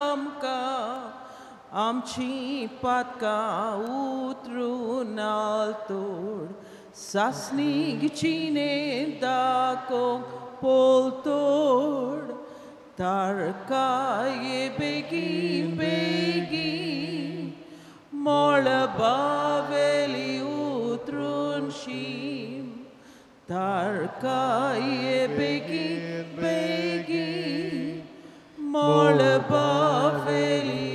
आमकां आमची पातकां उतरून आलतोड सासणीक जिणे दाखोवंक पोलतोड तारकाये बेगीन बेगीन मळबावेली उतरून शीम तारकाये बेगीन बेगीन मळबावेली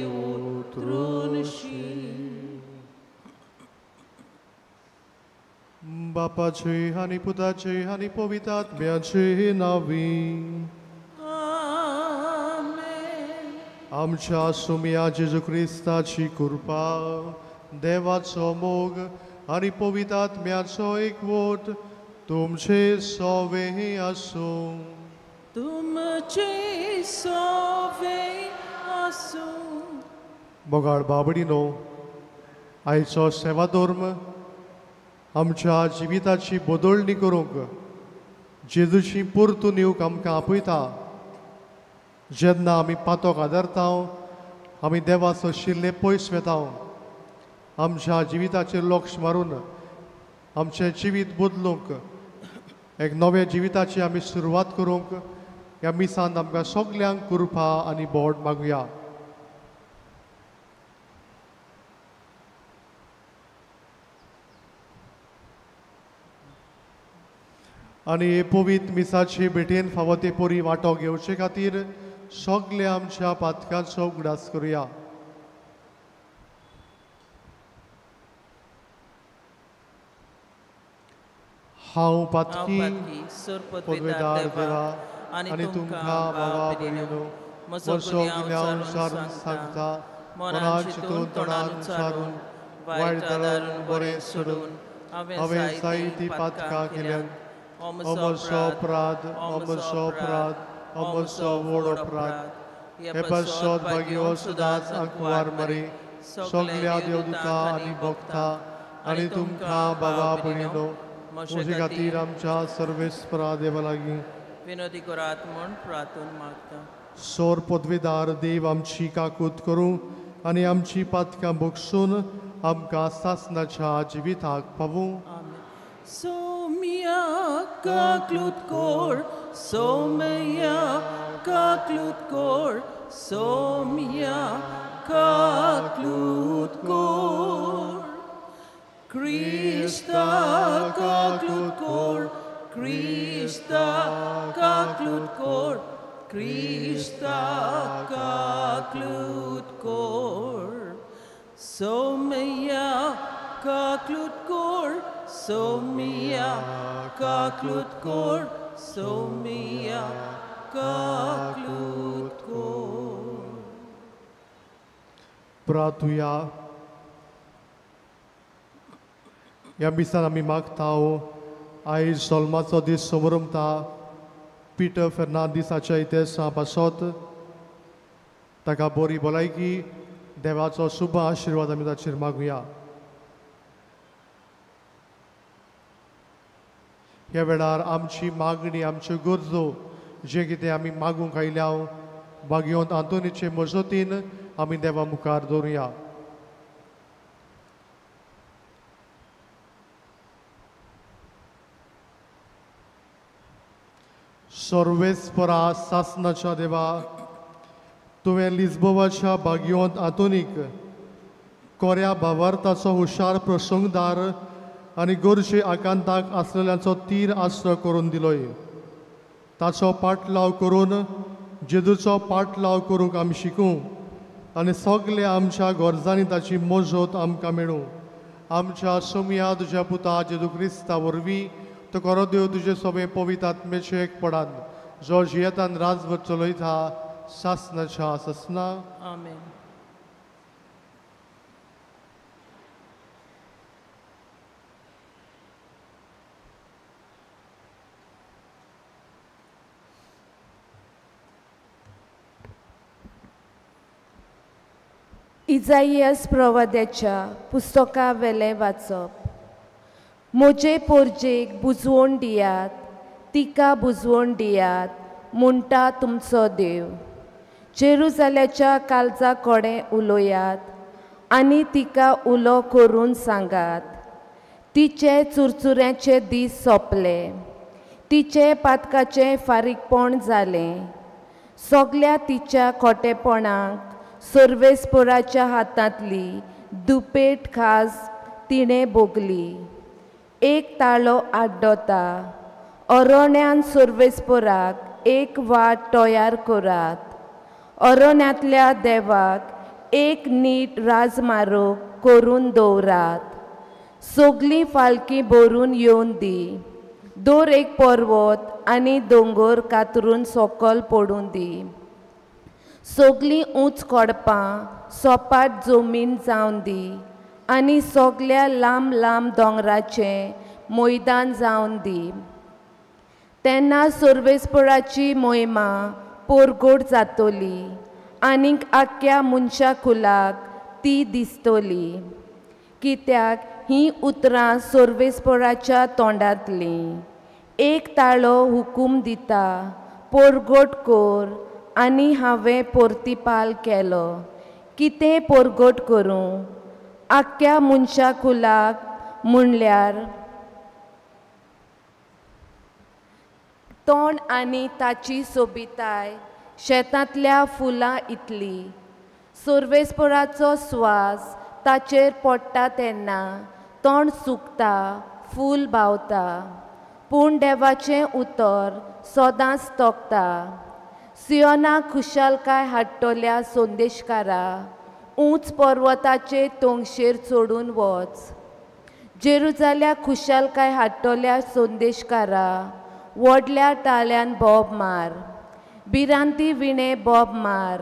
उतरून शीम. बापाचे आनी पुताचे आनी पवित्र आत्म्याचे नांवी. आमेन. आमच्या सुमया जेजू क्रिस्ताची कृपा, देवाचो मोग आनी पवित्र आत्म्याचो एकवट तुमचे सोवे आसूं. तुमचे सोवे आसूं. मोगाळ बाबडीनो, आयचो सेवाधर्म आमच्या जिविताची बदलणी करूंक जेजूची परतून येवंक आमकां आपयता. जेन्ना आमी पातोक आदारता, आमी देवाचो शिल्ले पयस वेता. आमच्या जिविताचेर लक्ष मारून आमचें जिवीत बदलूंक, एक नव्या जिविताची आमी सुरवात करूंक ह्या मिसान आमकां सगल्यांक कृपा आनी बोट मागुया. आनी हे पवित्र मिसाचे भेटेन फावो ते परी वांटो घेवचे खातीर सगळे आमच्या पातकांचो उगडास करुया. हांव पातकी पदवेदार देवा आनी तुमकां बाबा भयणीनो म्हजो गुन्यांव सारून सांगता, मनान चिंतून तोंडान उच्चारून वायट दारून बरें सोडून हांवें जायतीं पातकां केल्यांत. अमरसो अपराध, अमरसो अपराध, अमरसो व्हड अपराध. हे पासत भाग्यो सदांच आंकवार मरी सगल्या देवदूता आनी भक्ता आनी तुमकां बाबा भयणीनो म्हजे खातीर आमच्या सर्वेस्परा देवा लागीं विनोदी करात म्हूण प्रार्थना मागता. सोर पदवेदार देव आमची काकूत करूं आनी आमची पातकां बक्षून आमकां सासणाच्या जिविताक पावूं. सोम्या काकलूत कोर, सोम्या काकलूत कोर, सोम्या काकलूत कोर. क्रिस्ता काकलूत कोर, क्रिस्ता काकलूत कोर, क्रिस्ता काकलूत कोर. सोम्या काकलूत कोर, सोम्या काकलूत कोर, सोम्या काकलूत कोर. प्रार्थुया. ह्या मिसान आमी मागता आयज जल्माचो दीस समरमता पिटर फेर्नांदीसाच्या इतिहासा पासत ताका बरी भलायकी, देवाचो शुभ आशिर्वाद आमी ताचेर मागुया. ह्या वेळार आमची मागणी, आमच्यो गरजो जें कितें आमी मागूंक आयल्या भाग्योंत आंतोनीचे मजतीन आमी देवा मुखार दवरुया. सर्वेस्परा सासनाच्या देवा, तुवें लिस्बोवाच्या भाग्योंत आंतोनीक कोऱ्या भावार्थाचो हुशार प्रसंगदार आनी गरजे आकांताक आसलेल्यांचो तीर आश्रय करून दिलोय. ताचो पाटलाव करून जेजूचो पाटलाव करूंक आमी शिकूं आनी सगळे आमच्या गरजांनी ताची मजत आमकां मेळूं. आमच्या सोमया तुज्या पुता जेजू क्रिस्ता वरवीं तो खरो देव तुजे सोबे पवित्र आत्म्याचे एकपणान जो जियेतान राजवट चलयता सासनाच्या सासना. आमेन. इजाइयास प्रवाद्याच्या पुस्तकावेलें वाचप. म्हजे पोरजेक बुजवण दियात, तिका बुजवण दियात म्हणटा तुमचो देव. जेरुजाल्याच्या कालजा कडेन उलयात आनी तिका उलो करून सांगात, तिचे चुरचुऱ्याचे दीस सोंपले, तिचे पातकाचें फारीकपण जालें. सगल्या तिच्या खोटेपणाक सर्वेस्पोराच्या हातांतली दुपेट खास तिणें भोगली. एक ताळो आड्डता, अरण्यान सर्वेस्पोराक एक वाट तयार करात, अरण्यांतल्या देवाक एक नीट राजमार्ग करून दवरात. सगलीं फालकी भरून येवन दी, दर एक पर्वत आनी दोंगर कातरून सकल पडूं दी. सगलीं ऊंच कडपां सपाट जमीन जावन दी आनी सगल्या लांब लांब दोंगराचें मैदान जावन दी. तेन्ना सर्वेस्पोराची मोहिमा पोरगोड जातली आनीक आख्ख्या मनशा कुलाक ती दिसतली, कित्याक हीं उतरां सर्वेस्पोराच्या तोंडांतलीं. एक ताळो हुकूम दिता, पोरगोट कर, आनी हांवें पोर्तिपाल केलो. कितें पोरगोट करूं? आख्ख्या मनशा कुलाक म्हणल्यार तोंड आनी ताची सोबिताय शेतांतल्या फुलां इतली. सर्वेस्पोराचो स्वास ताचेर पडटा तेन्ना तोंड सुकता, फूल बावता, पूण देवाचें उतर सदांच तोखता. सियोनाक खुशालकाय हाडटल्या संदेशकारा, ऊंच पर्वताचे तोंगशेर चडून वच. जेरुजाल्याक खुशालकाय हाडटल्या संदेशकारा, व्हडल्या टाळ्यान बोब मार, भिरांती विणे बोब मार.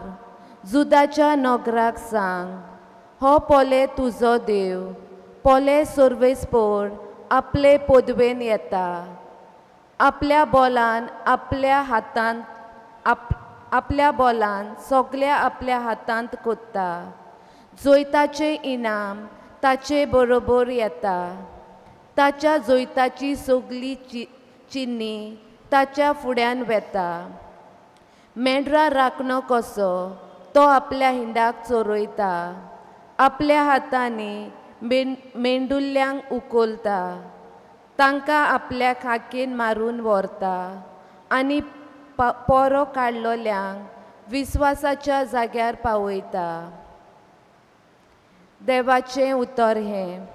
जुदाच्या नगराक सांग, हो पोले तुजो देव, पोले सर्वेस्पोर आपले पदवेन येता, आपल्या बोलान आपल्या हातांत आपल्या बोलान सगल्या आपल्या हातांत कोत्ता. जैताचें इनाम ताचे बरोबर येता, ताच्या जैताची सगली चिन्नी ताच्या फुड्यान वेता. मेंढरा राखणो कसो तो आपल्या हिंडाक चोरयता, आपल्या हातांनी मेंडुल्ल्यांक उखलता, तांकां आपल्या खाकेन मारून व्हरता आनी पोरो काडलोल्यांक विस्वासाच्या जाग्यार पावयता. देवाचें उतर हें.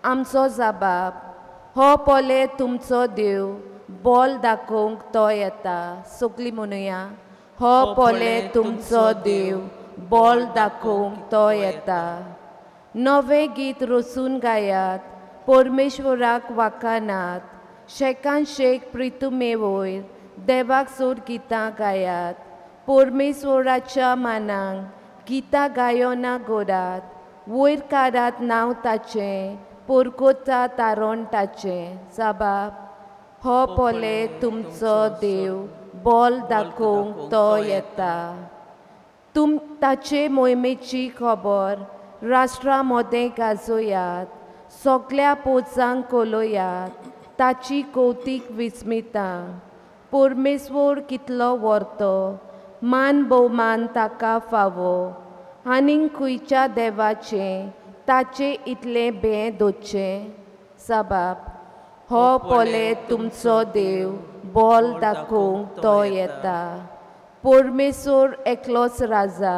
आमचो जाबाब, हो पोले तुमचो देव, बोल दाखोवंक तो येता. सगलीं म्हणुया, हो पोले तुमचो देव, बोल दाखोवंक तो येता. नवें गीत रचून गायात, परमेश्वराक वाखाणात, शेकान शेक प्रितुमे वयर देवाक सोड गितां गायात. परमेश्वराच्या मानांक गितां गायना गोडात, वयर काडात नांव ताचें, पोरकोता तारण ताचें. जाबाब, हो पोले तुमचो देव, बोल दाखोवंक तो येता. तुम ताचे मोहिमेची खबर राष्ट्रा मदें गाजोयात, सगल्या पोचांक कोलोयात, ताची कौतीक विस्मिता. परमेश्वर कितलो व्हरतो, मान भोवमान ताका फावो, आनीक खंयच्या देवाचें ताचें इतलें भें दवरचें. साबाब, हो पोले तुमचो देव, बोल दाखोवंक तो येता. परमेश्वर एकलोच राजा,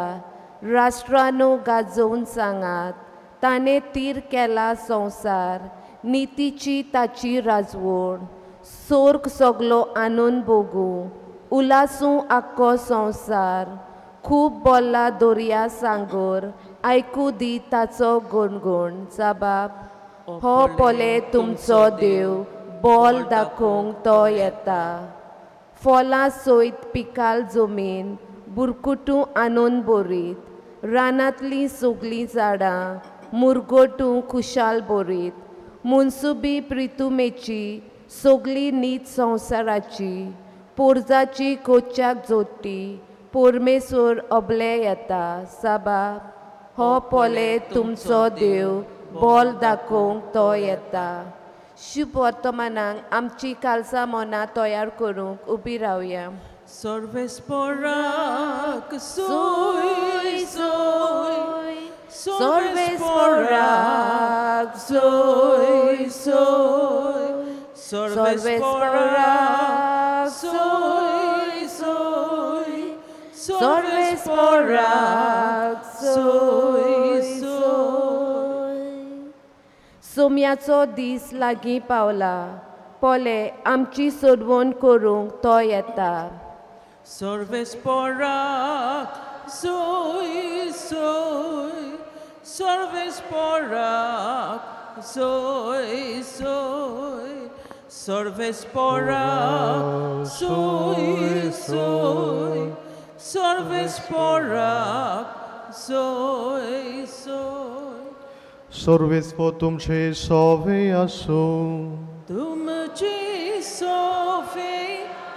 राष्ट्रांनो गाजोवन सांगात, ताणें तीर केला संवसार, नितीची ताची राजवण. सोर्ग सगलो आनंद भोगूं, उलासूं आख्खो संवसार. खूब बोल्ला दर्या सांगोर, आयकूं दी ताचो गणगण. जाबाब, हो पोले तुमचो देव, बोल दाखोवंक तो येता. फॉलां सयत पिकाल जमीन, बुरकुटूं आनंद बरीत, रानांतलीं सगलीं झाडां मुरगोटूं खुशाल बरीत. मुनसुबी प्रितुमेची सगली नीत संवसाराची, पोरजाची कोच्याक जोडटी, परमेश्वर अबले येता. साबाब, हो पोले तुमचो देव, बोल दाखोवंक तो येता. शुभ वर्तमानाक आमची कालसा मनां तयार करूंक उबी रावया. सर्वेस्पोराक सोय सोय, सर्वेस्पोराक सोय सोय, सर्वेस्पोराक सोय सोय, सर्वेस्पोराक सोय सोय. सोम्याचो दीस लागीं पावला, पोले आमची सोडवण करूंक तो येता. सर्वेस्पोराक सोय सोय, सर्वेस्पोराक सोय सोय, सर्वेस्पोराक सोय सोय, सर्वेस्पोराक सोय सोय. सर्वेस्पो तुमचे सोवे आसूं. तुमचे सोवे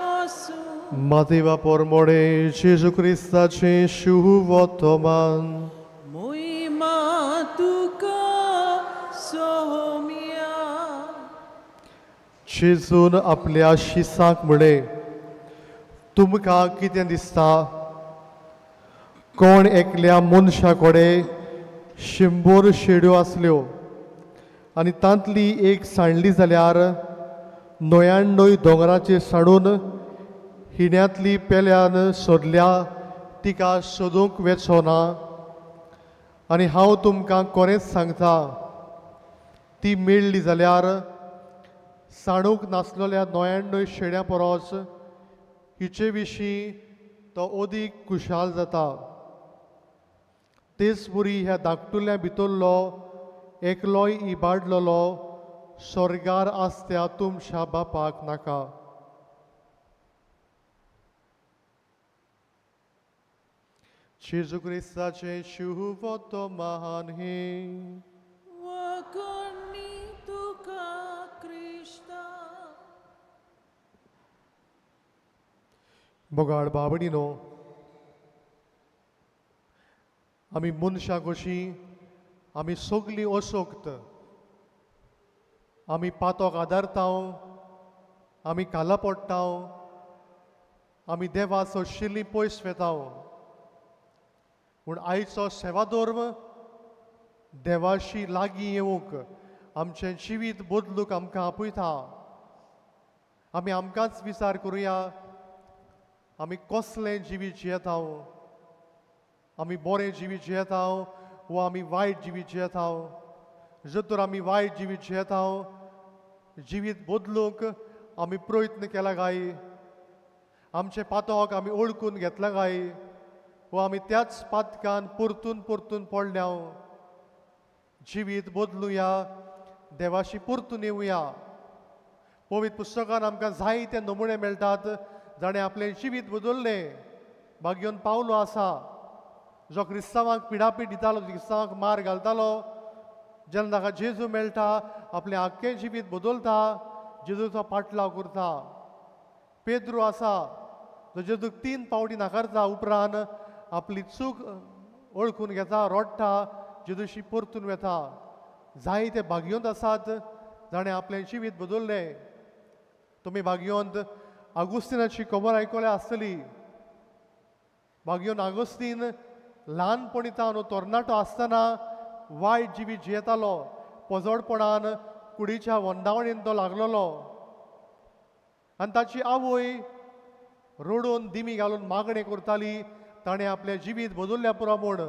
आसूं. मातेवा पोरमोडे जेजू क्रिस्ताचे शुभवर्तमान. मोहिमा तुका सोम्या. जेजून आपल्या शिसांक म्हळें, तुमकां कितें दिसता? कोण एकल्या मनशा कडेन 100 शेड्यो आसल्यो आनी तांतली एक सांडली जाल्यार 99 दोंगराचेर सांडून हिण्यांतली पेल्यान सोदल्या तिका सोदूंक वेचो ना. आनी हांव तुमकां कोरेंच सांगता, ती मेळ्ळी जाल्यार सांडूंक नासलेल्या 99 शेड्यां परस हिचे विशीं तो अदीक खुशाल जाता. तेच वरी ह्या धाकटुल्या भितरलो एकलोय इबाडलेलो स्वर्गार आसत्या तुमच्या बापाक नाका. जेजू क्रिस्ताचें शुभवर्तमान हें. वखणी तुका क्रिस्ता. बोगाड बाबडीनो, आमी मनशां कशीं आमी सगलीं अशक्त, आमी पातोक आदारता, आमी खाला पडटा, आमी देवा सोशिल्लीं पयस वेता. पूण आयचो सेवाधर्म देवाशी लागीं येवंक, आमचें जिवीत बदलूंक आमकां आपयता. आमी आमकांच विचार करुया, आमी कसलें जिवीत जियेता? आमी बरें जिवीत जियेता वो आमी वायट जिवीत जियेता? जर तर आमी वायट जिवीत जियेता, जिवीत बदलूंक आमी प्रयत्न केला काय? आमचें पातक आमी ओळखून घेतलां काय? वो आमी त्याच पातकान परतून परतून पडल्या? जिवीत बदलुया, देवाशी परतून येवया. पवित्र पुस्तकान आमकां जायते नमुणे मेळटात जाणें आपलें जिवीत बदललें. भाग्योन पावलो आसा जो क्रिस्तांवांक पिडापीड दितालो, क्रिस्तांवांक मार घालतालो, जेन्ना ताका जेजू मेळटा आपलें आख्खें जिवीत बदलता, जेजूचो पाटलाव करता. पेद्रू आसा जो जेजूक 3 पावटी नाकारता, उपरांत आपली चूक वळखून घेता, रडटा, जेजूशी परतून वेता. जायते भाग्यवंत आसात जाणें आपलें जिवीत बदललें. तुमी भाग्यवंत आगुस्तिनाची खबर आयकल्या आसतली. भाग्यवंत आगुस्तीन ल्हानपणी तावन तरणाटो आसतना वायट जिवीत जियेतालो. पोजोडपणान कुडीच्या वंदावणीन तो लागलेलो आनी ताची आवय रडून दिमी घालून मागणें करताली ताणें आपलें जिवीत बदलल्या पुरो म्हूण.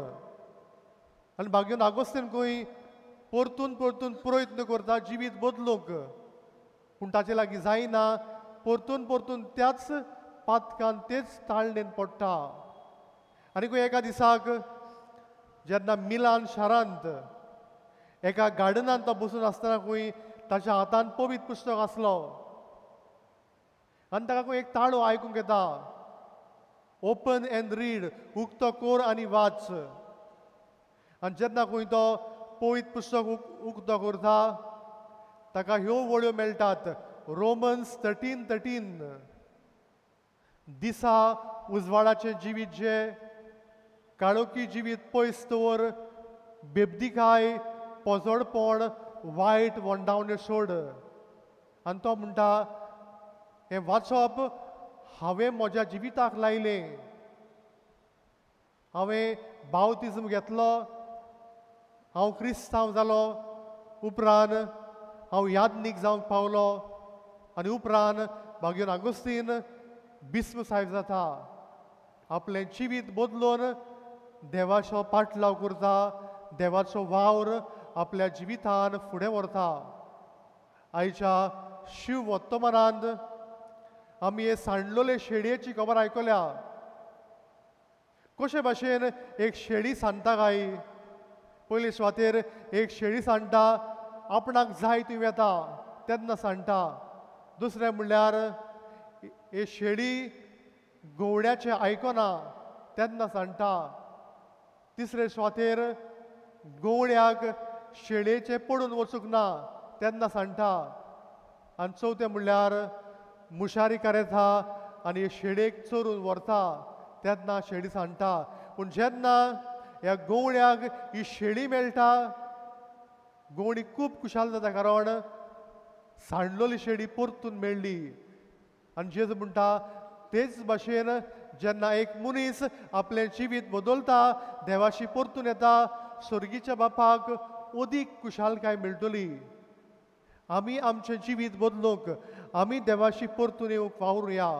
आनी भाग्यवंत आगोस्तीन खंय परतून परतून प्रयत्न करता जिवीत बदलूंक, पूण ताचे लागीं जायना. परतून परतून त्याच पातकान तेच ताळणेन पडटा. आनी खंय एका दिसाक जेन्ना मिलान शारांत एका गार्डनांत तो बसून आसतना खंय ताच्या हातान पवित्र पुस्तक आसलो आनी ताका खंय एक ताळो आयकूंक येता, ओपन एंड रीड, उक्तो कोर आनी वाच. आनी जेन्ना खंय तो पवित्र पुस्तक उक्तो करता ताका ह्यो वळ्यो मेळटात, रोमन्स 13:13, दिसा उजवाडाचें जिवीत जे काळोखी जिवीत पयस दवर, बेबदीकाय, पोजोडपण, वायट वंडावण्यो सोड. आनी तो म्हणटा हें वाचप हांवें म्हज्या जिविताक लायलें, हांवें बावतिज्म घेतलो, हांव क्रिस्तांव जालो, उपरांत हांव यादनीक जावंक पावलो आनी उपरांत बागेवन आगोस्तीन बिस्म साहेब जाता, आपलें जिवीत बदलून देवाचो पाटलाव करता, देवाचो वावर आपल्या जिवितान फुडें व्हरता। आयच्या शिव वर्तमानांत आमी हे सांडलोले शेळयेची खबर आयकल्या। कशे भाशेन एक शेळी सांडटा काय, पयले सुवातेर एक शेळी सांडटा, आपणाक जाय ती वेता तेन्ना सांडटा। दुसरें म्हणल्यार हे शेळी गवड्याचें आयकना तेन्ना सांडटा। तिसरे सुवातेर गवड्याक शेळयेचें पडून वचूंक ना तेन्ना सांडटा। आनी चवथें म्हणल्यार मुशारी येता आनी शेळयेक चोरून व्हरता तेन्ना शेळी सांडटा। पूण जेन्ना ह्या गवळ्याक ही शेळी मेळटा, गवळी खूब खुशाल जाता, कारण सांडलोली शेळी परतून मेळ्ळी। आनी जेजू म्हणटा तेच भाशेन जेन्ना एक मनीस आपलें जिवीत बदलता, देवाशी परतून येता, स्वर्गीच्या बापाक अदीक खुशालकाय मेळटली। आमी आमचें जिवीत बदलूंक, आमी देवाशी परतून येवंक वावरुया।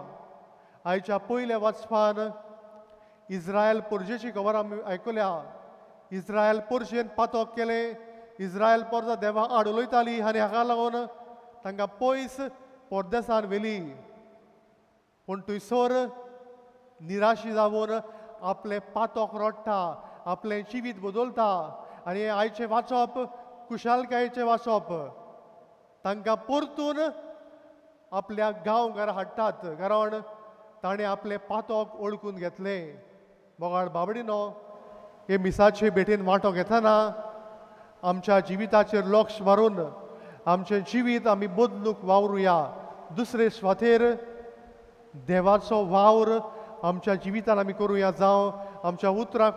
आयच्या पयल्या वाचपान इस्रायल पोरजेची खबर आमी आयकल्या। इस्रायल पोरजेन पातक केलें, इस्रायल पोरजा देवा आड उलयताली आनी हाका लागून तांकां पयस परदेसान व्हेली। पूण थंयसर निराशी जावन आपलें पातक रडटा, आपलें जिवीत बदलता आनी आयचें वाचप खुशालकायेचें वाचप तांकां परतून आपल्या गांव घरा हाडटात, कारण ताणें आपलें पातक ओळखून घेतलें। मोगाळ बाबडीनो, हे मिसाचे भेटेन वांटो घेतना आमच्या जिविताचेर लक्ष मारून आमचें जिवीत आमी बदलूंक वावरुया। दुसरे सुवातेर देवाचो वावर आमच्या जिवितान आमी करुया, जावं आमच्या उतरां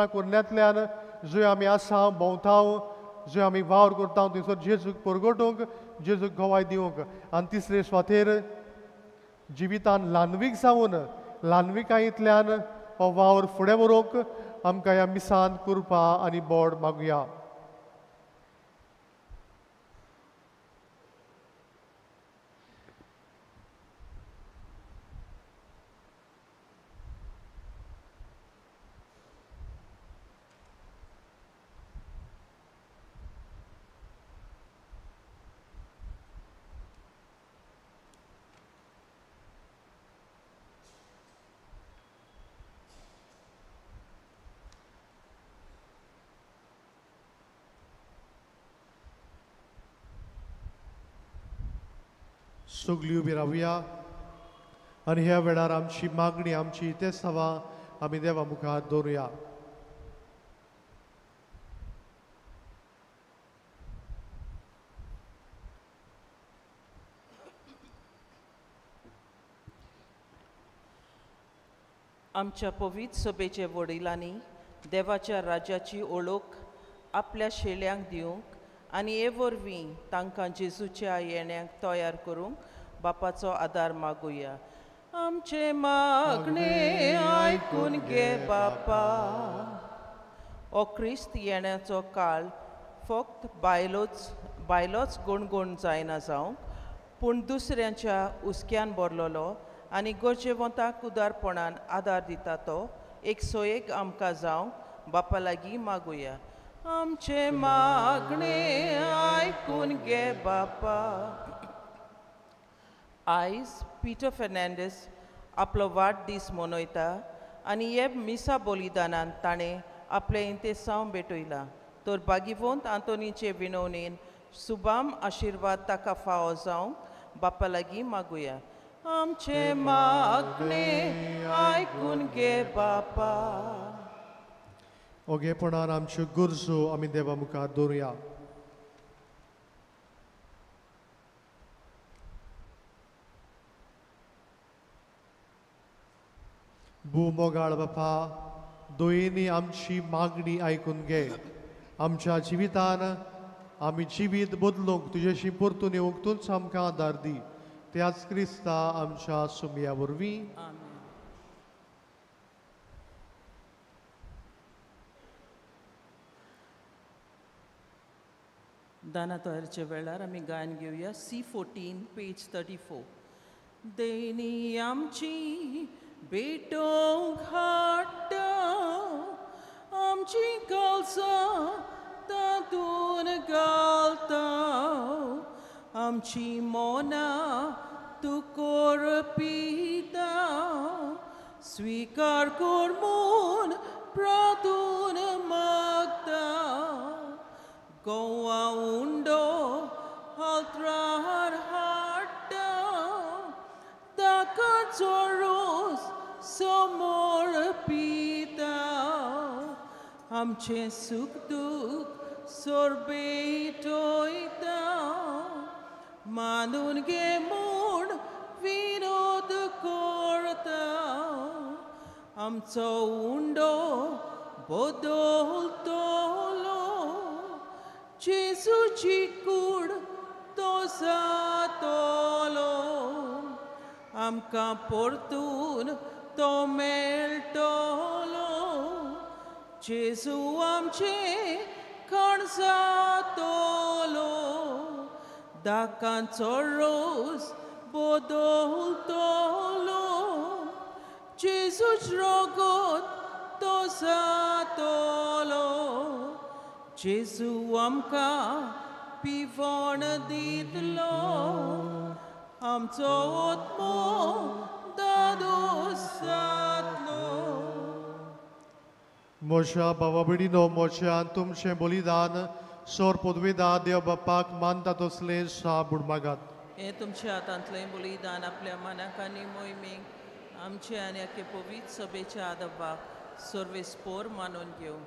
कोरण्यांतल्यान जंय आमी आसा भोंवता, जंय आमी वावर करता थंयसर जेजूक परगटूंक, जेजूक गवाय दिवंक। आनी तिसरे सुवातेर जिवितान ल्हानवीक जावन ल्हानविकायेंतल्यान हो वावर फुडें व्हरूंक आमकां ह्या मिसान कृपा आनी बोड मागुया। सगळीं उबी रावया आनी ह्या वेळार आमची मागणी, आमची इतेसांवां आमी देवा मुखार दवरुया। आमच्या पवित्र सभेचे वडिलांनी देवाच्या राज्याची ओळख आपल्या शेल्यांक दिवंक आनी हे वरवीं तांकां जेजूच्या येण्याक तयार करूंक बापाचो आदार मागुया। आमचे मागणे आयकून घे बापा। ओ क्रिस्त येण्याचो काळ फक्त बायलोच गुणगुण जायना जावंक, पूण दुसऱ्यांच्या हुस्क्यान भरलेलो आनी गरजेवंताक उदारपणान आदार दिता तो एक सोयेक आमकां जावंक बापा लागीं मागुया। आमचे मागणे आयकून घे बापा। आयज पिटर फेर्नांडीस आपलो वाडदीस मनयता आनी हे मिसा बलिदानान ताणें आपलें इंतेसांव भेटयलां, तर भागीवंत आंतोनीचे विनवणेन सुबाम आशिर्वाद ताका फावो जावंक बापा लागीं मागुया। आमचे मागणे आयकून घे बापा। ओगेपणान आमच्यो गरजो आमी देवा मुखार दवरुया। भू मोगाळ बापा, दोयेंनी आमची मागणी आयकून घे। आमच्या जिवितान आमी जिवीत बदलूंक, तुजेशी परतून येवंक तूंच आमकां आदार दी। त्याच क्रिस्ता आमच्या सुमया वरवीं. दाना तयारच्या वेळार आमी गायन घेवया C14 page 34. देणी आमची भेटोवंक हाडटा आमची कलसां तातूंत घालता आमची मोनां तूं करपिता स्विकार कर म्हूण प्रार्थून मागता. गोवा उंडो हालत्रार हाडटा ताका चोरोस समोर पिता आमचें सूख दूख सोरबेटोयता मानून घे म्हूण विनोद करता आमचो उंडो बदलतलो जेजूची कूड तो जातलो आमकां परतून तो मेळटलो जेजू आमचें खाण जातलो दाकांचो रोस बदलतलो जेजूच रगत तो जातलो जेजू आमकां पिवण दितलो आमचो आत्मो दादोस जातलो. म्हज्या भावा भयणीनो म्हज्यान तुमचें बलिदान सोर पदवेदा देव बापाक मानता तसलें साबूड मागात. हें तुमच्या हातांतलें बलिदान आपल्या मनाक आनी मोहिमेक आमचे आनी आख्खे पवित्र सभेच्या आदबाक सर्वेस्पोर मानून घेवं.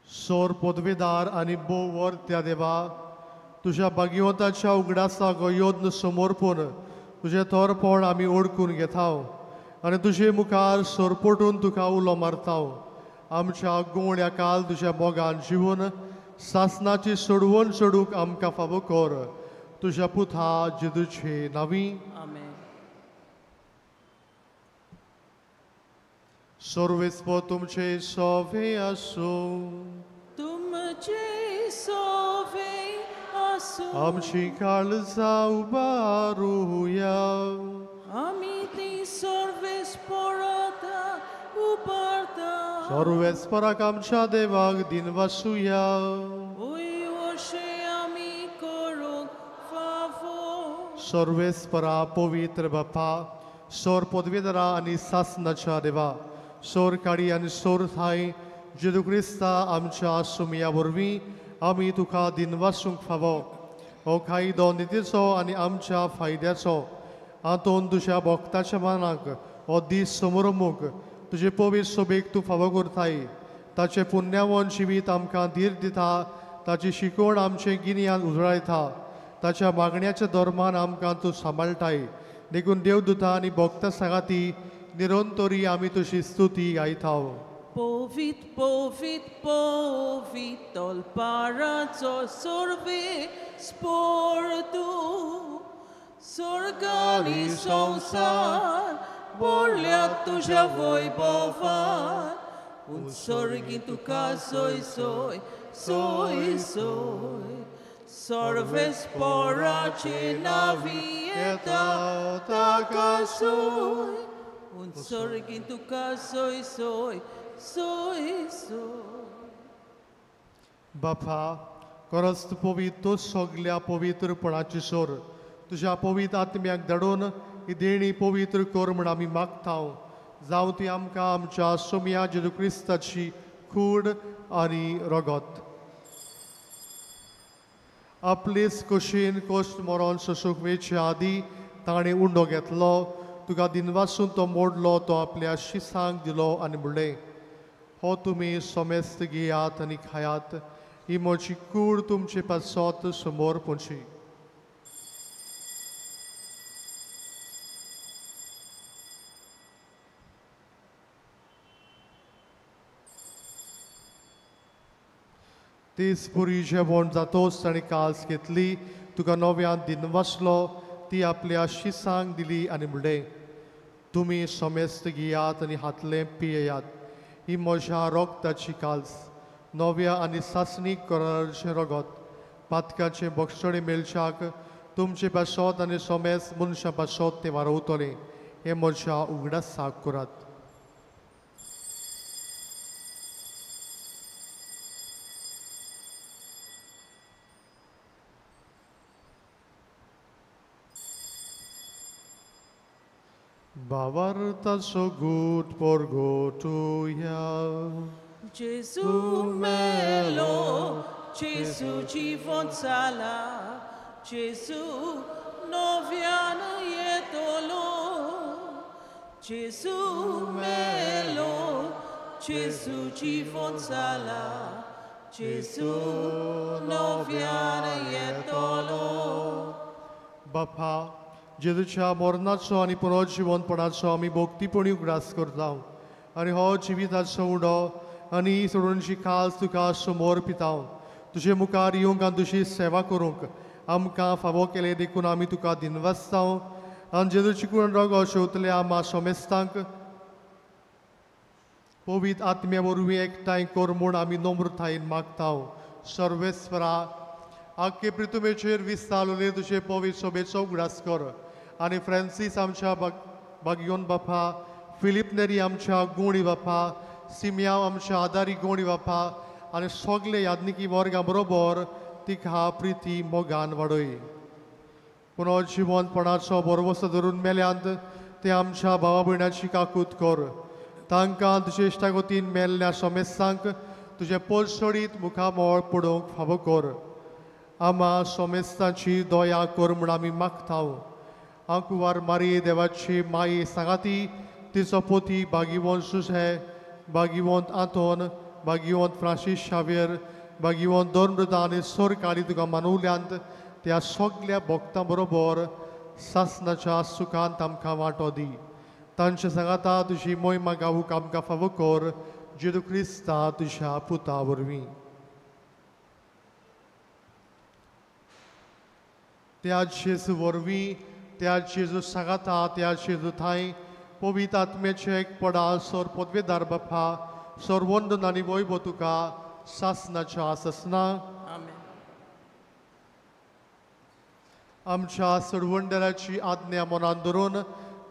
सोर पदवेदार आनी भोव वर त्या देवा तुज्या भाग्यवंताच्या उगडासाक योद्न समर्पून तुजें थोरपण आमी ओळखून घेताव आनी तुजे मुखार सरपटून तुका उलो मारताव. आमच्या गुंवळ्या काल तुज्या मोगान जिवन सासनाची सोडवण सोडूंक आमकां फावो कर तुज्या पुता जेजूचे नांवी. आमेन. सर्वेस्पोर तुमचे सोवे आसूं. तुमचे सोवे आसूं. आमची काळजां उबारुया. आमी ती सर्वेस्पोराता उबारता. सर्वेस्पोराक आमच्या देवाक दिनवासुया. ओय अशें आमी करूंक फावो. सर्वेस्पोरा पवित्र बापा सोर पदवेदारा आनी सासनाच्या देवा सोर काडी आनी सोर थाय जेजू क्रिस्ता आमच्या सुमया वरवीं आमी तुका दिनवासूंक फावो. हो कायदो नितीचो आनी आमच्या फायद्याचो आंतोन तुज्या भक्ताच्या मनाक हो दीस समोरमूक तुजे पवित्र सोबेक तूं फावो करताय. ताचें पुण्यावन जिवीत आमकां धीर दिता ताची शिकवण आमचें गिन्यान उजळायता ताच्या मागण्याच्या धर्मान आमकां तूं सांबाळटाय. देखून देवदूता आनी भक्ता सांगाती निरंतरी आमी तुजी स्तुती गायताव. पवित्र पवित्र पवित्र तलपाराचो सर्वेस्पोर तूं स्वर्ग आनी संवसार भरल्या तुज्या वैभवान उत्सर्गी तुका सोय सोय सोय सोय सर्वेस्पोराचे नांवी येता ताका सोय उत्सर्गी तुका सोय सोय सोय सोय. बापा खरोच तूं पवित्र सगल्या पवित्रपणाची सोर तुज्या पवित्र आत्म्याक धाडून ही देणी पवित्र कर म्हूण आमी मागता. जावं ती आमकां आमच्या सोम्या जेजू क्रिस्ताची कूड आनी रगत. आपलेच कशेन कश्ट मरोन सोसूंक वेचे आदीं ताणें उंडो घेतलो तुका दिनवासून तो मोडलो तो आपल्या शिसांक दिलो आनी म्हणलें हो तुमी समेस्त घेयात आनी खायात ही म्हजी कूड तुमचे पासत समोर पोंची. तीच पुरी जेवण जातोच ताणें कास घेतली तुका नव्यान दिनवासलो, ती आपल्या शिसांक दिली आनी म्हणलें, तुमी समेस्त घेयात आनी हातलें पियेयात. ही म्हज्या रोगताची काल्स, नव्या आनी सासणीक कराराचें रगत, पातकाचें बक्षणे मेळच्याक तुमचे पासत आनी समेस्त मनशां पासत तें वारवतलें. हें म्हज्या उगडासाक करात. भावार्थाचो गूट परगटुया. जेजू मेलो, जेजू जिवंत जाला, जेजू नव्यान येतलो. जेजू मेलो, जेजू जिवंत जाला, जेजू नव्यान येतलो. बापा, जेजूच्या मरणाचो आनी पुनर्जिवंतपणाचो आमी भक्तीपणी उगडास करता आनी हो जिविताचो उडो आनी सोडूनची खास तुका समोर पिता. तुजे मुखार येवंक आनी तुजी सेवा करूंक आमकां फावो केलें देखून आमी तुका दिनवासता. आनी जेजूची कुण रगो शेवतल्या आमा समेस्तांक पवित्र आत्म्या वरवीं एकठांय कर म्हूण आमी नम्रतायेन मागता. सर्वेस्परा, आख्खे प्रितुमेचेर विस्तारले तुजे पवित्र सोबेचो उगडास कर आनी फ्रांसीस आमच्या बागियोन बापा, फिलीप नेरी आमच्या गोणी बापा, सिमियांव आमच्या आदारी गोणी बापा आनी सगळे यादनिकी वर्गा बरोबर तिका प्रिती मोगान वाडय. पुनर्जिवंतपणाचो भरवसो धरून मेल्यांत ते आमच्या भावा भयणाची काकूत कर. तांकां तुजे इश्टागतीन मेल्ल्या समेस्तांक तुजें पोलसोडीत मुखामळ पडोवंक फावो कर. आमा समेस्तांची दया कर म्हूण आमी मागता. आंकुवार मारी देवाची माई सांगाती तिचो पोती भागीवंत सुसे, भागीवंत आंतोन, भागीवंत फ्रांसीस शाव्यर, भागीवंत दोनमृता आनी सोरकाळी तुका मानवल्यांत त्या सगल्या भक्तां बरोबर सासनाच्या सुखांत आमकां वांटो दी. तांचे सांगाता तुजी मोहिमा गावूंक आमकां फावो कर, जेजू क्रिस्ता तुज्या पुता वरवीं. त्या जेजू वरवीं, त्या जेजू सांगाता, त्या जेजू थांय पवित्र आत्म्याचे एक पडा सोर पदवेदार बापा, सोर वंदन आनी वैभव तुका सासनाच्या सासना. आमच्या सरवंडराची आज्ञा मनान धरून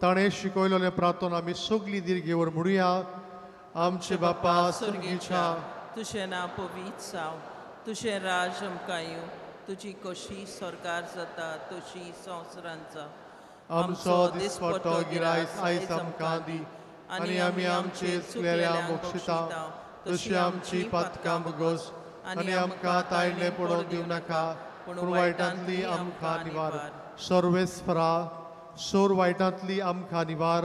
ताणें शिकयलेलें प्रार्थना आमी सगळीं दिर्घेवर म्हणुया. आमचे बापा स्वर्गीच्या, तुजें नांव पवित्र जावं, तुजें राज आमकां येवं, तुजी कशी सरकार जाता तशी संवसारांत जावं. आमचो दिसपट्टो गिरायस आयज आमकां दी आनी आमी आमचे चुकलेल्या बक्षिता तशी आमची पातकां भोगोस आनी आमकां तायले पडोवंक दिवं नाका, पूण वायटांतली आमकां निवार. सर्वेस्परा, सोर वायटांतली आमकां निवार.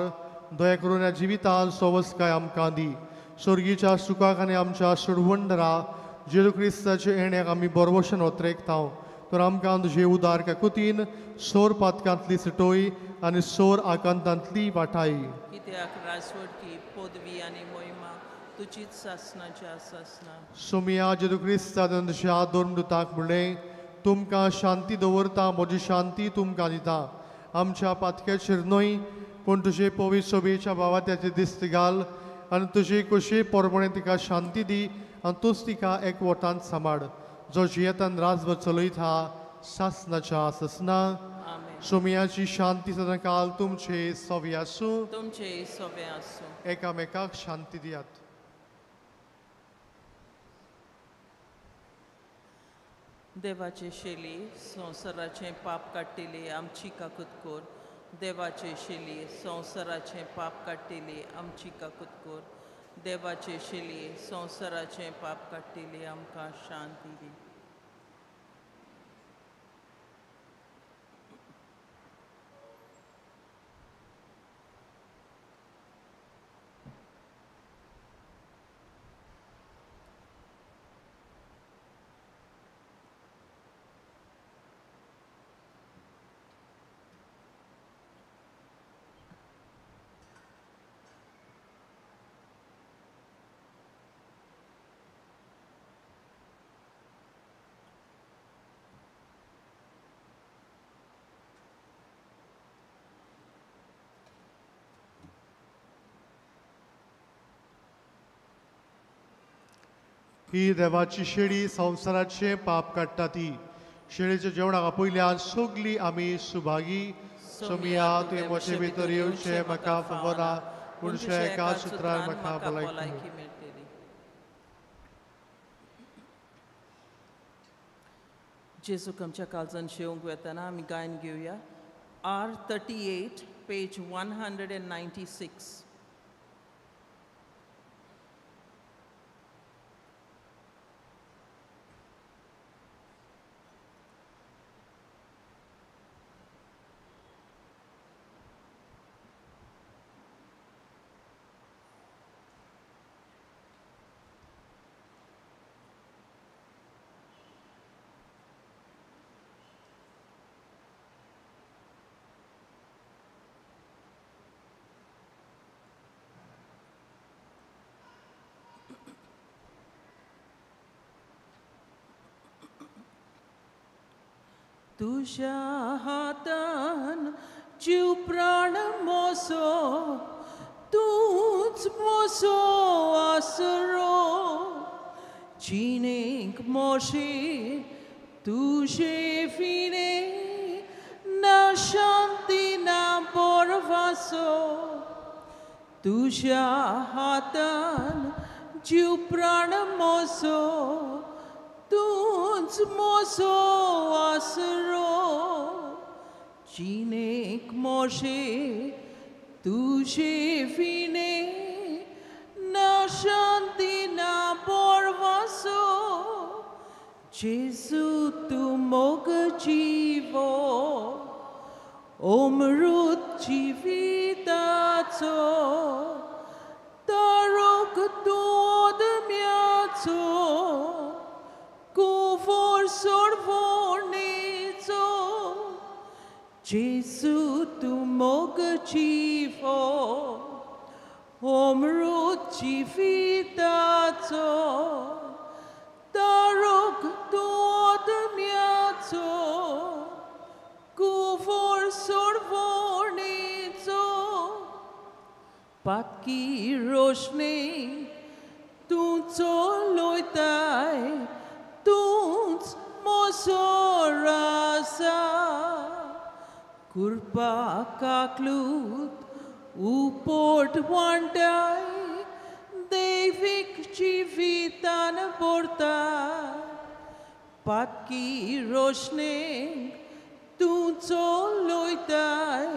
दया करून ह्या जिवितान सवस्काय आमकां दी. स्वर्गीच्या सुखाक आनी आमच्या सुडवंडरा जेजू क्रिस्ताचे येण्याक आमी बरवशन ओतरेकता. तर आमकां तुजे उदार काकुतीन सोर पातकांतली सुटोय आनी सोर आकांतांतली वाटाय. कित्याक राजवटकी पदवी आनी मोहिमा तुजीच सासनाच्या सासना. सोमिया, जेजू क्रिस्तान तुज्या दोन दुतांक म्हणलें, तुमकां शांती दवरता, म्हजी शांती तुमकां दिता. आमच्या पातक्याचेर न्हय पूण तुजे पवित्र सोबेच्या भावात्याचे दिस्त घाल आनी तुजे कशी परमणे तिका शांती दी आनी तूंच तिका एकवटान सांबाळ, जो जियेतान राजभर चलयता सासनाच्या सासना. सोमियाची शांती सदांकाल तुमचे सवे आसूं, तुमचे सवे आसूं. एकामेकाक शांती दियात. देवाचे शेली संवसाराचें पाप काडटिली आमची काकूत कर. देवाचे शेली संवसाराचें पाप काडटिली आमची काकूत कर. देवाचे शेली संवसाराचें पाप काडटिली आमकां शांती दी. ही देवाची शेळी संवसाराचें पाप काडटा ती शेळीच्या जेवणाक आपयल्यान सगळीं आमी सुभागी. सोमिया तुवें म्हजे भितर येवचें म्हाका फावना, पूण तुज्या एका सुत्रान म्हाका भलायकी मेळटली. जेजूक आमच्या काळजान शेवंक वेतना आमी गायन घेवया. R38 page 196. तुज्या हातान जीव प्राण मोसो, तूंच मोसो आसरो, जिणेक मोशे तुजे फिणे, ना शांती ना बोरवासो. तुज्या हातान जीव प्राण मोसो, तूंच मोसो आसरो, जिणेक मोशे तुजे फिणे, ना शांती ना बोरवासो. जेजू तूं मोग जिवो, अमृत जिविताचो, तारक तूं अदम्याचो, कुंवर सोडवणेचो. जेजू तूं मोग जिवो, अमृत जिविताचो, तारक तूं अदम्याचो, कुंवर सोडवणेचो. पातकी रोशणे तूं चलयताय, तूंच मोसो राजा, कृपा काकलूत उपोट वांटाय, दैवीक जिवितान भरताय. पातकी रोशणेक तूं चलयताय,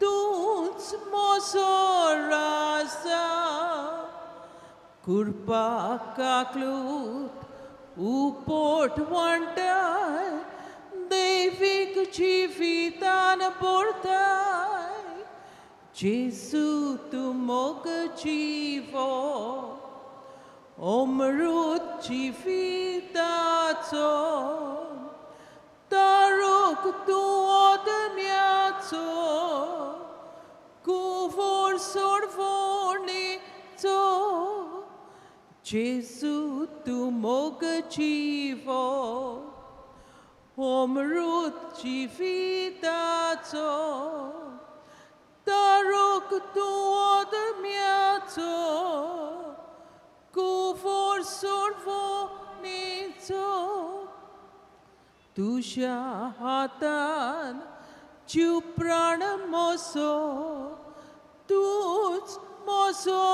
तूंच मोसो राजा, कृपा काकलूत उपोट वांटाय, दैवीक जिवितान भरताय. जेजू तूं मोग जिवो, अमृत जिविताचो, तारक तूं अदम्याचो, कुंवर सोडवणेचो. जेजू तूं मोग जिवो, अमृत जिविताचो, तारक तूं अदम्याचो, कुंवर सोडवणेचो. तुज्या हातान जीव प्राण मोसो, तूंच मोसो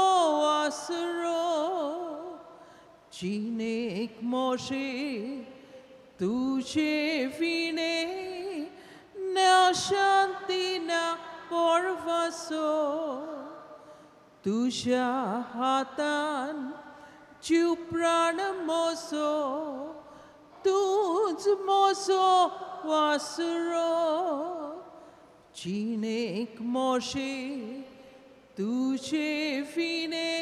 आसरो, जिणेक मोशे तुजे विणे, ना शांती ना पोरवासो. तुज्या हातान जीव प्राण मोसो, तूंच मोसो आसरो, जिणेक मोशे तुजे विणे,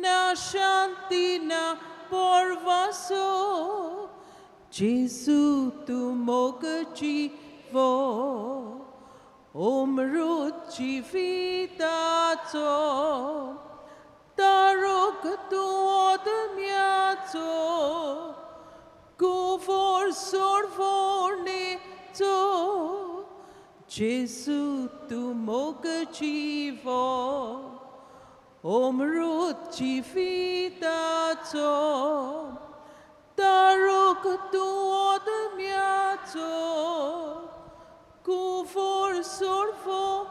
ना शांती ना पोरवासो. जेजू तूं मोग जिवो, अमृत जिविताचो, तारक तूं अदम्याचो, कुंवर सोडवणेचो. जेजू तूं मोग जिवो, अमृत जिविताचो, आदम्याचो तारूक तूं आदम्याचो कुफोर सोडवणेचो.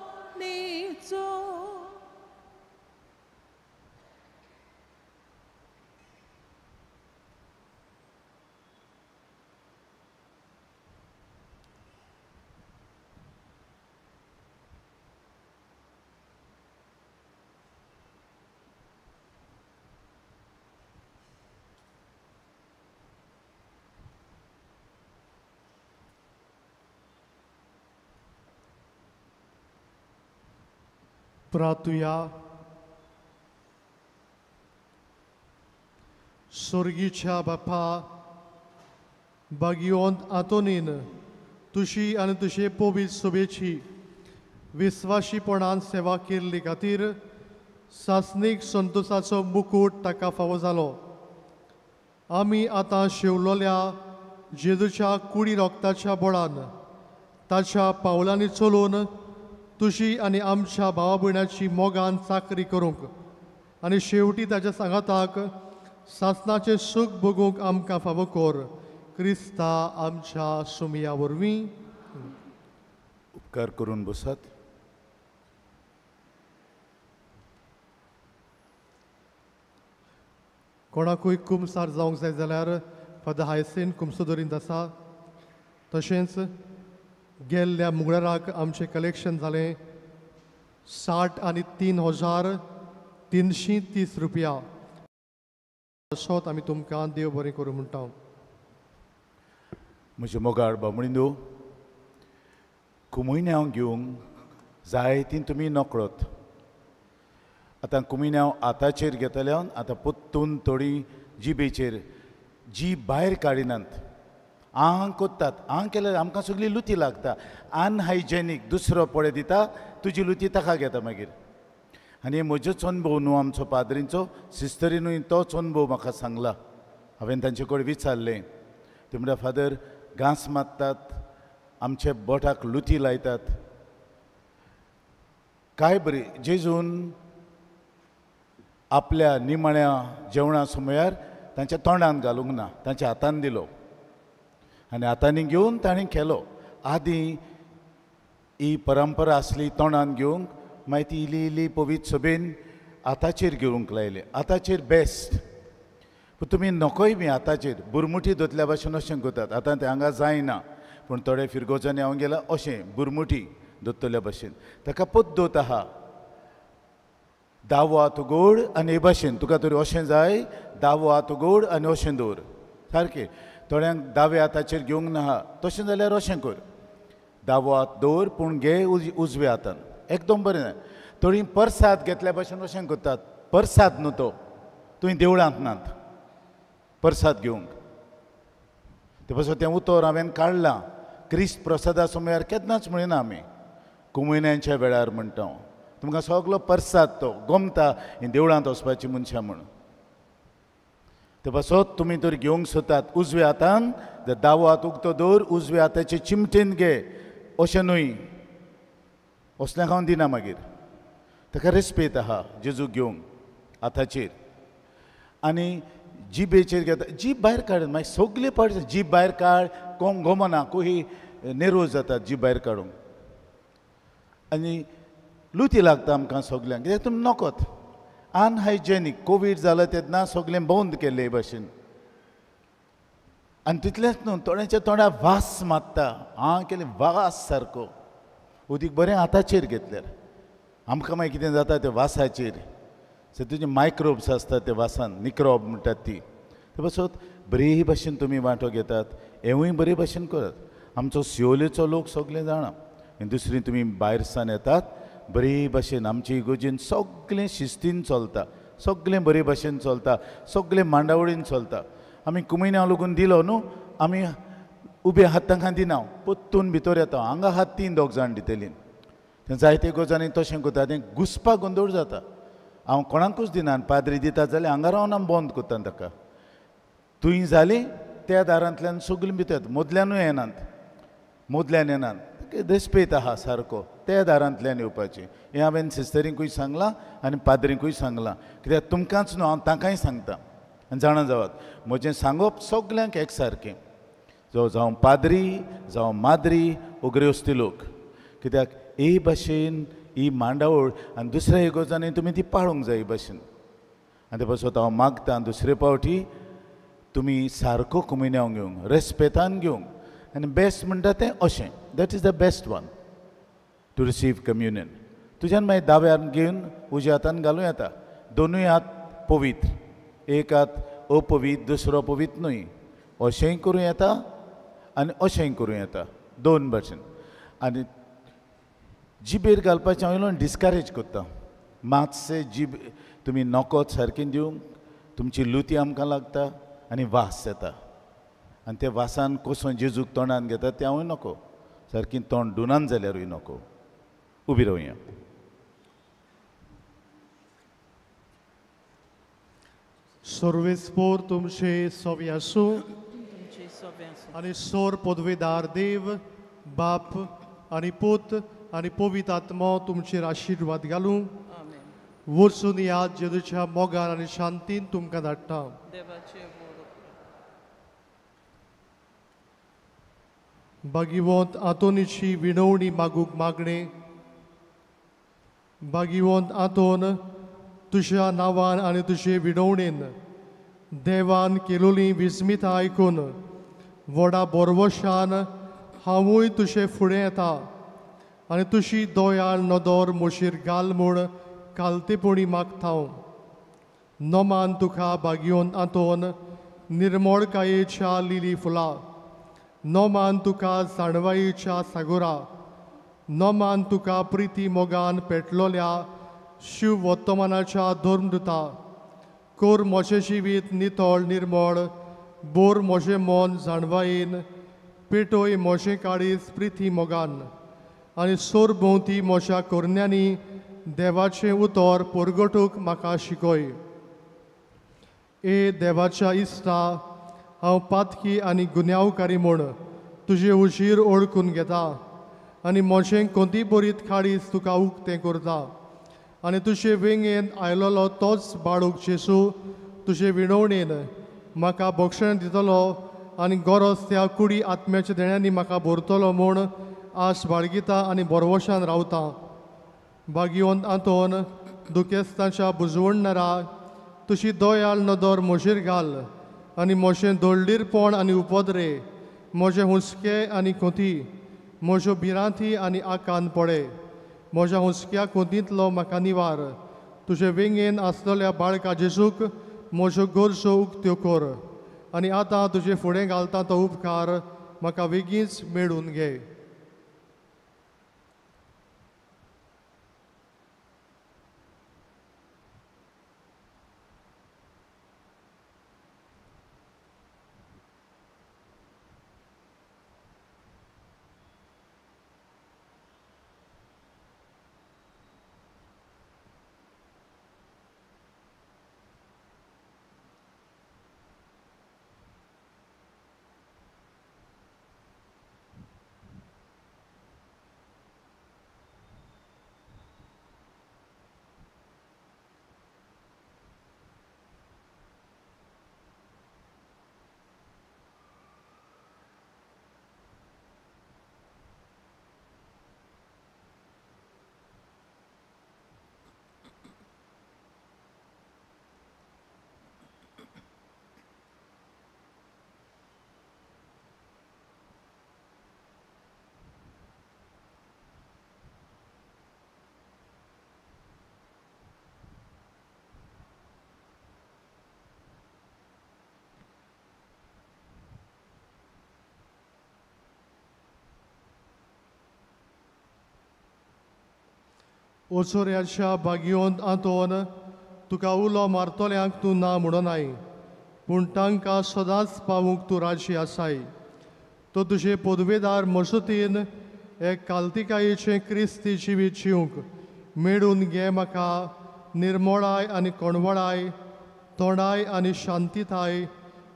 प्रातुया. सोर्गीच्या बापा, बागियोंत आंतोनीन तुशी आनी तुजे पवित्र सभेची विस्वाशीपणान सेवा केल्ली खातीर सासणीक संतोसाचो मुकूट ताका फावो जालो. आमी आतां शेवलोल्या जेजूच्या कुडी रोगताच्या बळान ताच्या पावलांनी चलून तुजी आनी आमच्या भावा भयणाची मोगान चाकरी करूंक आनी शेवटी ताच्या सांगाताक सासणाचें सूख भोगूंक आमकां फावो कर. क्रिस्ता आमच्या सुमया वरवीं. उपकार करून बसात. कोणाकूय कुमसार जावंक जाय जाल्यार फादर हायसेन कुमसोदोरींत आसा. तशेंच गेल्ल्या मुगळाराक आमचें कलेक्शन जालें 63,330 रुपया. असोच आमी तुमकां देव बरें करूं म्हणटा. म्हजे मोगाळ बामणिंदो, कुमयन्यांव घेवंक जायतीं तुमी नकळत. आतां कुमिन्यांव आतांचेर घेतल्यान आतां पोत्तून थोडी जिबेचेर जीब भायर काडिनात, आं कोत्तात, आं केल्यार आमकां सगळी लुती लागता. अनहायजेनीक दुसरो पळय दिता, तुजी लुती ताका घेता मागीर. आनी म्हजोच अनुभव न्हू, आमचो पाद्रींचो सिस्टरीनूय तोच अनुभव म्हाका सांगला. हांवें तांचे कडेन विचारलें, ते म्हणटा फादर घांस मारतात, आमच्या बोटाक लुती लायतात. काय बरी जेजून आपल्या निमाण्या जेवणा समयार तांच्या तोंडान घालूंक ना, तांच्या हातान दिलो आनी हातांनी घेवन ताणें केलो. आदीं ही परंपरा आसली तोंडान घेवंक, मागीर ती इल्ली इल्ली पवित्र सभेन हाताचेर घेवंक लायले. हाताचेर बेस्ट, पूण तुमी नकोय बी हाताचेर बुरमुटी धरल्या भाशेन अशें करतात. आतां तें हांगा जायना, पूण थोडे फिरगोजांनी हांव गेला अशें बुरमुटी धरतल्या भाशेन. ताका पद्दत आहा, दावो हात उगड आनी हे भाशेन तुका तरी अशें जाय, दावो हात उगड आनी अशें दवर सारकें. थोड्यांक दाव्या हाताचेर घेवंक ना, तशें जाल्यार अशें कर, दावो हात दवर पूण घे उजव्या हातान, एकदम बरें. थोडीं परसाद घेतल्या भाशेन अशें करतात. परसाद न्हू तो, तुवें देवळांत नात परसाद घेवंक. ते पासून तें उतर हांवें काडलां. क्रिस्त प्रसादा समयार केन्नाच म्हणिना आमी, कुमयन्यांच्या वेळार म्हणटा हांव तुमकां सगलो परसाद तो गोमता ही देवळांत वचपाची मनशां म्हूण. ते पासत तुमी तर घेवंक सोदतात उजव्या हातान, दावो हात उगतो दवर, उजव्या हाताचे चिमटेन घे, अशें न्हय असलें हांव दिना मागीर. ताका रेस्पेत आहा जेजूक घेवंक हाताचेर. आनी जिबेचेर घेता, जीब भायर काड, मागीर सगळे पाड जीब भायर काड, कोण गोमना कोही नेर्वोज जातात जीब भायर काडूंक. आनी लुती लागता आमकां सगल्यांक, कित्याक तुमी नकोत अनहायजेनीक. कोवीड जाला तेन्ना सगळें बंद केल्लें हे भाशेन. आनी तितलेंच न्हू, थोड्यांच्या तोंडार वास मारता, आं केलें वास सारको. उदीक बरें हाताचेर घेतल्यार आमकां मागीर कितें जाता ते वासाचेर, सो तुजे मायक्रोब्स आसतात ते वासान, निक्रोब म्हणटात ती. ते पासत बरे भाशेन तुमी वांटो घेतात, हेंवूय बरे भाशेन करात. आमचो सियोलेचो लोक सगळे जाणा. आनी दुसरी तुमी भायर सान येतात बरे भाशेन, आमची इगोर्जेन सगळें शिस्तीन चलता, सगळें बरे भाशेन चलता, सगळें मांडावळीन चलता. आमी कुमिन्यांव लोगून दिलो न्हू, आमी उबे हात तांकां दिना, पोत्तून भितर येता. हांगा हात तीन दोग जाण दितलीं, तें जायते गजाली तशें करता, तें घुसपा गोंदळ जाता. हांव कोणाकूच दिना, पाद्री दिता जाल्यार हांगा रावन आमी बंद करता ताका. तुंय जाली त्या दारांतल्यान सगळीं भितर, मदल्यानूय येनात, मदल्यान येनात, रेस्पेत आहा सारको त्या दारांतल्यान येवपाचें. हें हांवें सिस्टरींकूय सांगलां आनी पाद्रींकूय सांगलां, कित्याक तुमकांच न्हू हांव तांकांय सांगता. आनी जाणा जावात, म्हजें सांगप सगल्यांक एकसारकें, जो जावं पाद्री जावं माद्री उग्रेवस्ती लोक, कित्याक हे भाशेन ही मांडावळ आनी दुसऱ्या इगोर्जांनी तुमी ती पाळूंक जाय ही भाशेन. आनी ते पासत हांव मागता दुसरे पावटी तुमी सारको कुमिन्यांव घेवंक, रेस्पेतान घेवंक, आनी बेस्ट म्हणटा तें अशें, that is the best one to receive communion. तुज्यान मागीर दाव्या हातान घेवन उज्या हातान घालूं येता, दोनूय हात पवित्र, एक हात अपवित्र दुसरो पवित्र न्हय, अशेंय करूं येता आनी अशेंय करूं येता, दोन भाशेन. आनी जिबेर घालपाचें हांव इल्लो डिस्करेज करता, मातशें जीब तुमी नकोत सारकें दिवंक, तुमची लुती आमकां लागता आनी वास येता, आनी त्या वासान कसो जेजूक तोंडान घेता तें हांवूय नको, सारकी तोंड डुनान जाल्यारूय नको. उबी रावया. सर्वेस्पोर तुमचे सोवी आसूं आनी सोर पदवेदार देव बाप आनी पूत आनी पवित्र आत्मो तुमचेर आशिर्वाद घालूं. वचून ह्या जेजूच्या मोगान आनी शांतीन तुमकां धाडटा. भागिवंत आंतोनीची विणवणी मागूंक मागणें. भागिवंत आंतोन, तुज्या नांवान आनी तुजे विणवणेन देवान केलोली विस्मितां आयकून व्हडा बोरवशान हांवूय तुजे फुडें येता आनी तुजी दोयाळ नदर म्हजेर घाल म्हूण कालतेपणी मागता हांव. नमान तुका भागिवंत आंतोन निर्मळकायेच्या लिली फुलां, नमान तुका जाणवायेच्या सागोरा, नमान तुका प्रिती मोगान पेटलोल्या शिव वर्तमानाच्या धर्मदुता. कोर म्हजें जिवीत नितळ निर्मळ, बोर म्हजें मन जाणवायेन, पेटोय म्हजें काळीज प्रिती मोगान, आनी सोर भोंवती म्हज्या करण्यांनी देवाचें उतर परगटूंक म्हाका शिकय. ए देवाच्या इश्टा, हांव पातकी आनी गुन्यांवकारी म्हूण तुजे उशीर ओळखून घेता आनी म्हजें कोंती बरीत काळीज तुका उक्तें करता आनी तुजे वेंगेन आयलोलो तोच बाळूक जेजू तुजे विणवणेन म्हाका बक्षण दितलो आनी गरज त्या कुडी आत्म्याच्या देण्यांनी म्हाका भरतलो म्हूण आस बाळगिता आनी बरवशान रावता. भागिवंत आंतोन, दुखेस्तांच्या बुजवणणारा, तुजी दयाळ नदर म्हजेर घाल आनी म्हजें दळडीरपण आनी उपद्रे, म्हजे हुस्के आनी खोती, म्हज्यो भिरांती आनी आकांत पडे. म्हज्या हुस्क्या खोतींतलो म्हाका निवार. तुजे वेंगेन आसलेल्या बाळका जेजूक म्हज्यो गरजो उक्त्यो कर आनी आतां तुजे फुडें घालता तो उपकार म्हाका वेगींच मेळून घे. ओचोऱ्याच्या भागिवंत आंतोन, तुका उलो मारतल्यांक तूं ना म्हणनाय, पूण तांकां सदांच पावूंक तूं राजी आसाय. तो तुजे पदवेदार मसुतीन एक कालतिकायेचें क्रिस्ती जिवीत जिवंक मेळून घे म्हाका निर्मोळाय आनी कोणवळाय, तोंडाय आनी शांतिताय,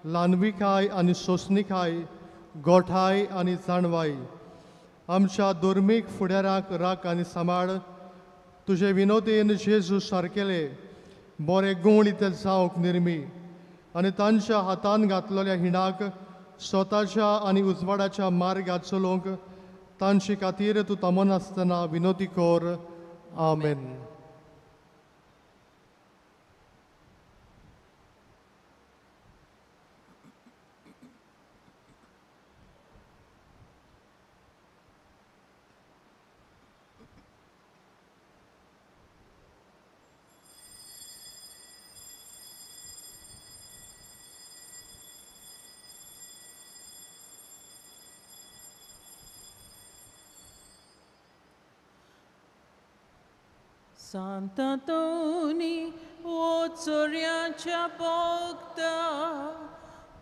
ल्हानविकाय आनी सोंसणिकाय, गोठाय आनी जाणवाय. आमच्या धर्मीक फुडाराक राख आनी सांबाळ. तुजे विनोदेन जेजू सारकेले बरे गूण इतले जावंक निर्मी आनी तांच्या हातान घातलेल्या हिणाक स्वताच्या आनी उजवाडाच्या मार्गार चलोवंक तांचे खातीर तूं थांबनासतना विनोती कर. आमेन. सांतांतोनी ओ चोरयांच्या भोगता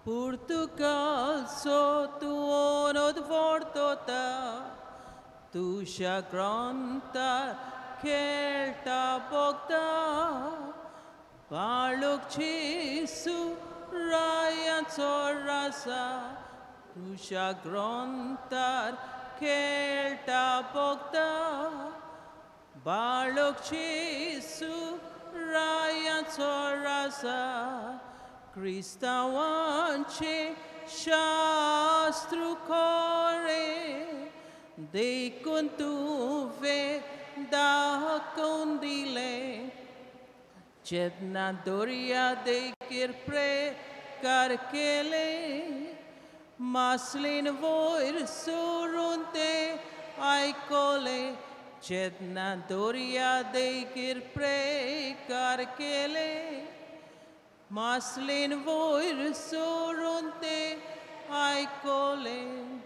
पुर्तुगालचो तूं ओनोद व्हरतोता तुज्या ग्रंथार खेळटा भोगता बाळूक जेसू रायाचो राजा तुज्या ग्रंथार खेळटा भोगता बाळक जेसू रायाचो राजा क्रिस्तांवांचे शास्त्र खरें देखून तुवें दाखोवन दिलें जेन्ना दर्या देगेर प्रेकार केलें मासलेन वयर सरून तें आयकलें जेन्ना दर्या देगेर प्रेकार केलें मासलेन वयर सरून तें आयकलें.